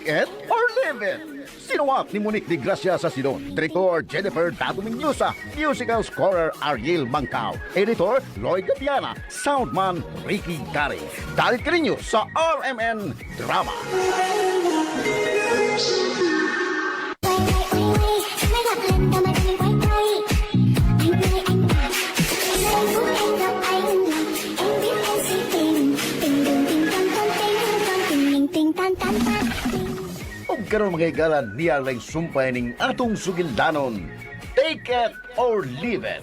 Take It or Leave It. Sinuwat ni Monique de Gracia sa Sidon, Director Jennifer Dado Mendoza, Musical Scorer Ariel Mangkao, Editor Lloyd Gatiana, Soundman Ricky Gary. Dalit ka ninyo sa RMN Drama. Ug karon mga higala niya lang sumpay ning atong sugildanon. Take it or leave it.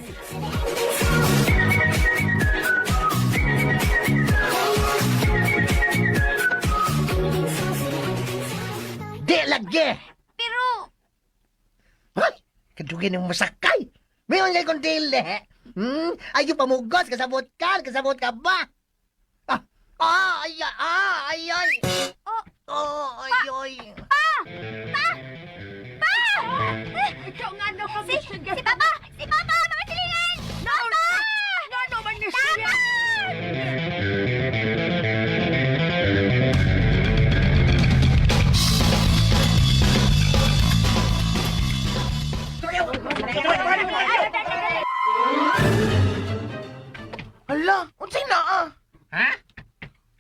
Di lagi! Pero, Ay, kadugin ng masakay. May only kong dili. Ayaw pamugos, kasabot ka ba? Ah, ah, ay, ah, ay, ay. Oh. Oh, ay, ay. Pa! Pa! Ikaw nga no ka Si, si Papa! Si Papa! Mga silingan! Papa! No, no, man ni siya. Hala, unsay naa? Ha?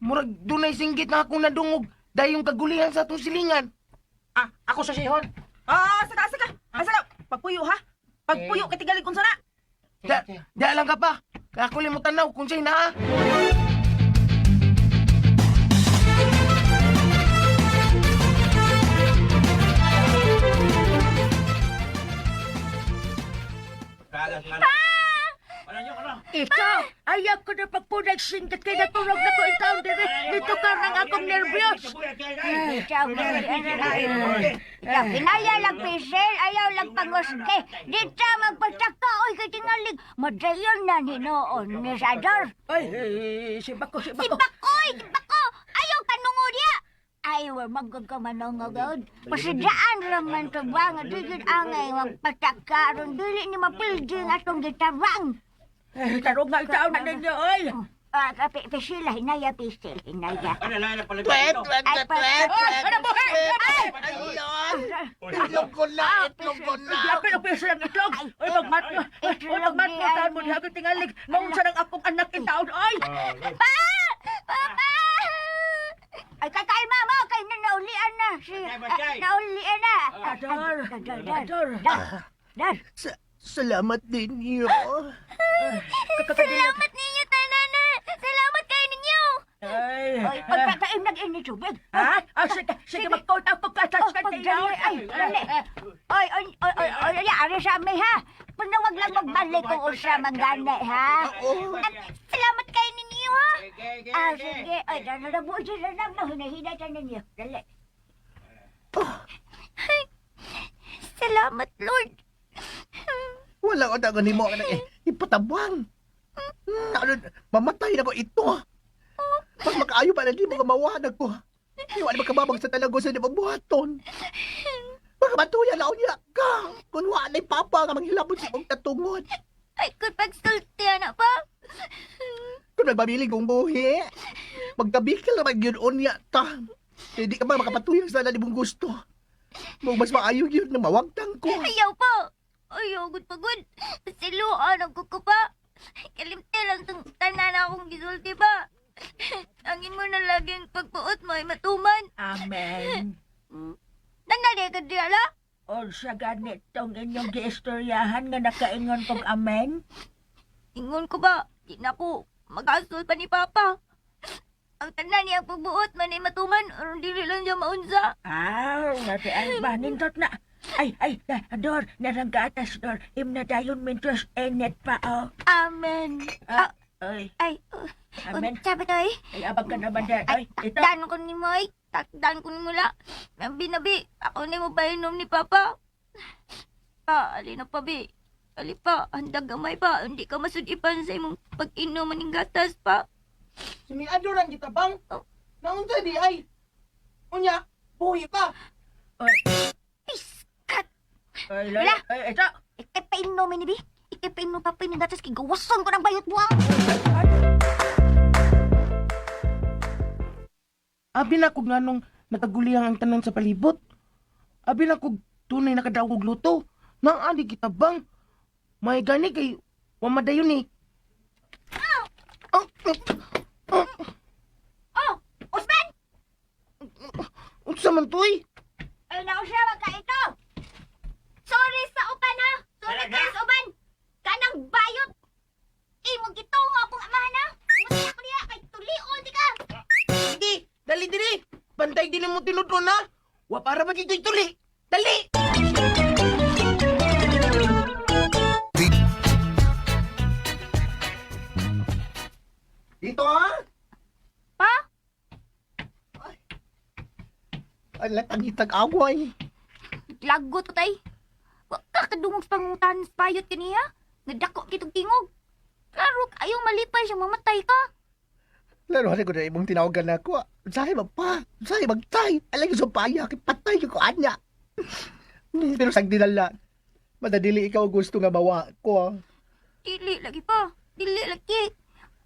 Murag dunay singgit na akong nadungog dayong kagulihan sa atong silingan. Ah, ako sa sihon. Ah, saka, saka. Ah, saka. Pagpuyo, ha? Pagpuyo, katigalig kung sana. Da, da lang ka pa. Kaya ako limutan na kung sa'y naa. Ikaw, ayaw ko na pagpunag singgit kay natulog na ko ikaw dire. Dito ka nang akong nervyos. Ikaw, ikaw, hinaya lang pisel, ayaw lang panguske. Dito magpataka, oy, kay tingalig. Madayon na ni noon ni Sador. Ay, si Bako, si Si Bako. Bakoy, si Bako! Ayaw panungo niya! Ay, wa magkakamanongagod. Pasidaan raman to ba nga digid angay magpataka aron dili ni mapildi nga atong gitarang. Ay, tarong nga ikaw na ninyo, oy. Ah, pisila, hinaya, pisil, hinaya. Twet, twet, Ay, twet, twet, Ay, ano mo, hey, twet. Ayun. Itlog ko na, itlog ko na. Yapil ang piso ng itlog. Oy, magmatno. Oy, magmatno taon mo diha kay tingalig. Maunsa nang akong anak in taon, oy. Pa! Papa! Ay, kakalma mo! Kay na naulian na. Si, naulian na. Ador. Dar, Ador. dar, dar. Salamat ninyo. Salamat ninyo, tanana. Salamat kayo ninyo. Ay. Oy, pagkakaim nag-init tubig. Ha? Ah, sige, sige, mag-call ako ka sa Oh, pagdali, ay, dali. Oy, oy, oy, oy, oy, oy, ari sa amin, ha? Panawag lang magbalik kung usa manggani, ha? At salamat kayo ninyo, ha? Ah, sige. Ay, dali na po, dali na na, hinahina ka ninyo. Dali. Ay, salamat, Lord. Wala ko tago ni mo ka na eh, ipatabang. Ano, mamatay na ko ito. Mas makaayo pa na di mo kamawanag ko. Iwan makababag sa talago sa di mabuhaton. Baka matuya na unya ka. Kung wala na'y papa nga manghilabot sa imong katungod. Ay, kung pagsulti, anak pa. Kung nagpabiling kong buhi, magkabikil na magyun unya ta. Hindi ka ba makapatuyang sa na mong gusto. Mong mas maayo yun na mawagtang ko. Ayaw pa. Ayaw, gud pagod. Siluan ang kuko pa. Kalimte lang tong tanan akong gisulti pa. Ang imo na laging pagpuot mo ay matuman. Amen. Nanali ka di ala? Unsa ganitong inyong giistoryahan nga nakaingon kog amen? Ingon ko ba, di na ko magasol pa ni Papa. Ang tanan niya pagbuot man ay matuman, aron dili lang siya maunsa. Aw, nati ay ba nindot na. Ay, ay, Dor, narang gatas, Dor. Imna dayon mintos enet pa, oh. Amen. Ah, oy, Ay, amen. unsa ba to eh? Ay, abag ka naman dyan. Ay, Ay, ito. takdan ko ni mo ay. Takdan ko ni mo la. Nabi, nabi, ako ni mo painom ni Papa. Pa, ali na pa, bi. Ali pa, handa gamay pa. Hindi ka masudipan sa imong pag-inom maning gatas pa. Si mi adoran kita bang? Oh. Naunsa di ay? Unya, buhi pa. Oy, Piskat! oy, Lola. Wala. Oy, ito. Ikay painom ni bi. Ikay painom pa ng gatas kay gawason ko ng bayot buwang. Abi na kog nganong Nagkaguliyang ang tanan sa palibot. Abi na kog tunay nakadaog og luto. Nang adi kita bang? May gani kay wa madayon ni. Oh, oh, Oh, Usman! Unsa man to, eh? Ay, nausya, wag ka ito! Sorry sa uban, ha? Sorry kayo sa uban! Kanang bayot! Imong gitungo akong amahan, ha? Umatay ako niya, kay tulion, di ka! Sige, dali dili. Bantay din mo tinudon ha. Wa para ba dito'y tuli. Dali! Dito ah! Pa? Ay, latang away. Lagot ko, tay. Wa ka kadungog sa panguntahan sa bayot kaniya. Nadako kitong tingog. Klaro, ayaw malipay siya, mamatay ka. Laro ko na imong tinawagan na ako. Sahi magpa, sahi magtay. Alay ko sa paya, kay patay ko anya. Pero sang dinala, madadili ikaw gusto nga mawa ko. Ah. Dili lagi pa. Dili lagi.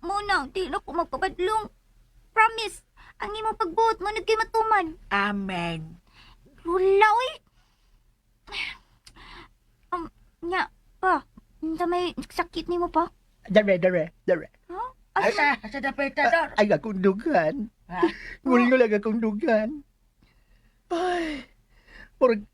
Muna, di na ko magpabadlong. Promise, ang imong pagbuot mo nagkay matuman. Amen. Lula, oy. Nya, pa. Unsa may sakit nimo pa? Dere, dere, dere. Ha? Asa? Asa, asa dapat ta, Dor? Ay, akong dugan. Ha? Ngulngul ang akong dugan. Ay, murag,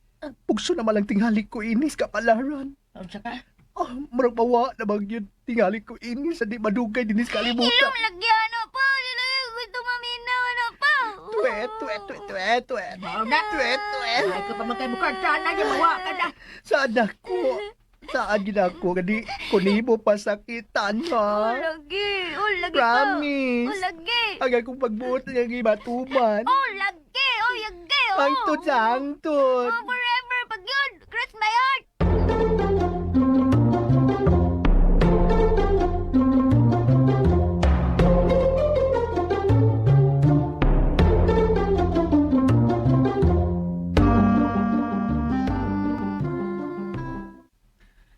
pugso na malang tinghalik ko inis kapalaran. Unsa ka? Oh, murag mawa na bang yun tinghalik ko inis sa di madugay dinis kalibutan. Ilong lagi ano pa. Dili gusto maminaw ano pa. Tuwe, tuwe, tuwe, tuwe, tuwe. Mao na. Tuwe, tuwe. Ay ka pa man kay bukad sana niya mawa ka na. Saan ako? Saan gid ako? Gani, kunimo pasakitan, Oh, ha? lagi. Oh, lagi pa. Promise. Oh, lagi. Ang akong pagbuot nga gimatuman. Oh, lagi. Oh, lagi. Oh. Angtod sa angtod. Oh, forever. Pag yun, cross my heart.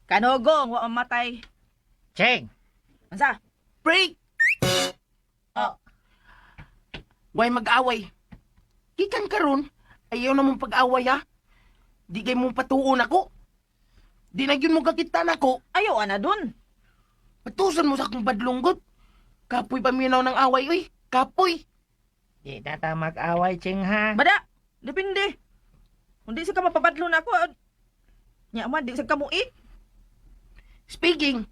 Kanugong, wa mamatay. Cheng! Unsa? Break! Oh. Way mag-away. Gikan karon, ayaw na mong pag-away ha. Di kay mong patuon ako. Di na yun mo kakita nako. Ayaw ana dun. Patusan mo sa akong badlonggot. Kapoy paminaw ng away, uy. Kapoy. Di na ta mag-away, Cheng, ha? Bada, depende. Kung di sa ka mapabadlo na ako, nya man, di sa ka muik. Speaking,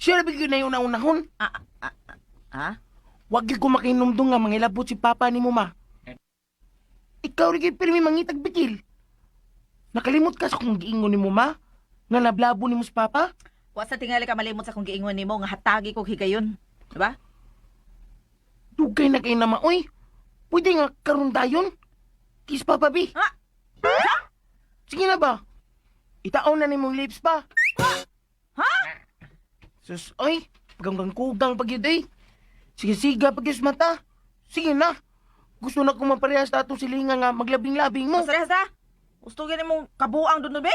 sure bigyo na yung naunahon. Ah, ah, ah, ah? Wag gyud ko makinumdum nga mangilabot si papa ni mo ma. Ikaw rin kay pirmi mangitag bikil. Nakalimot ka sa kung giingon ni mo ma? Nga nablabo ni mo si papa? Wa sa tingali ka malimot sa kung giingon nimo nga hatagi kog higayon. Diba? Dugay na kay na maoy. Pwede nga karon dayon. Kiss papa bi. Ha? Sige na ba? Itaon na ni mong lips pa. Ha? Sus, oy. Paganggang kugang pag yun, eh. Sige, siga pag yun sa mata. Sige na. Gusto na kong maparehas na atong silinga nga maglabing-labing mo. Masarehas ha? Gusto gani mong kabuang dun be?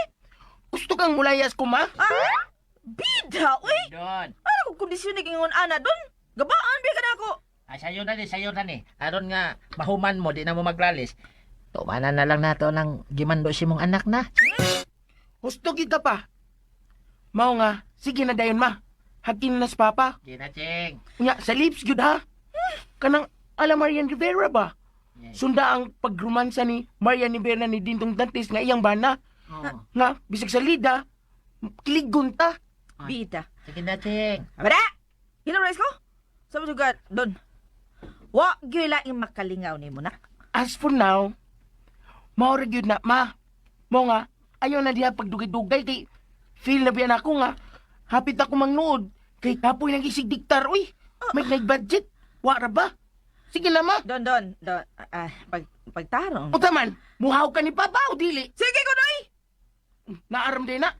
Gusto kang mulayas ko, ma? Ah? Bida, uy! Don! Ano kung kondisyon ni gingon ana dun? Gabaan, bi ka na ako. Ah, sayo na ni, sayo na ni. Aron nga, mahuman mo, di na mo maglalis. Tumanan na lang nato ng gimando si mong anak na. Gusto gid ka pa. Mao nga, sige na dayon, ma. Hakin na sa papa. Di na, Cheng. Nya, sa lips gyud ha. Kanang ala Marian Rivera ba? Yeah. Sunda ang pagromansa ni Marian Rivera ni Dindong Dantes nga iyang bana. Oo. Nga, bisag sa lida, kiligon ta. Bida. Sige na, Cheng. Abada! Hinurize ko? Sabi juga, dun. Wa gyud laing makalingaw nimo nak. As for now, mao ra gyud na, ma. Mao nga, ayaw na diha pagdugay-dugay kay feel na biyan ako nga. Hapit ako mangnuod kay kapoy nang isig diktar uy. May nag budget. Wa ra ba? Sige na ma. Don, don, don. Ah, pag pagtarong. O taman, muhaw ka ni Papa o dili. Sige ko doy. Naaram din na.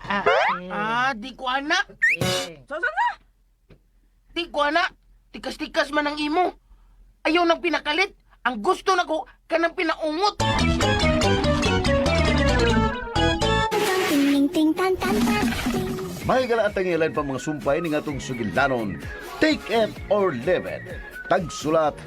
Ah, Cheng. Ah, di ko anak. Cheng. So, so, so. Di ko anak. Tikas-tikas man ang imo. Ayaw nang pinakalit. Ang gusto nako kanang pinaungot. May galaatang ilan pa mga sumpay ni ngatong sugilanon. Take it or leave it. Tagsulat,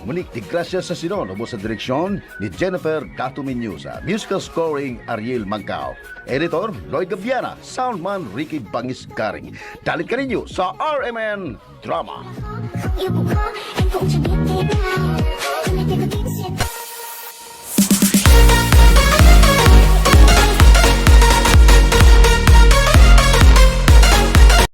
Monique de Gracia sa Sinon, ubos sa direksyon ni Jennifer Dato Miñusa. Musical scoring, Ariel Mangkao. Editor, Lloyd Gabiana. Soundman, Ricky Bangis Garing. Dalit ka ninyo sa RMN Drama. Yêu cũng khó, em cũng chẳng biết thế nào.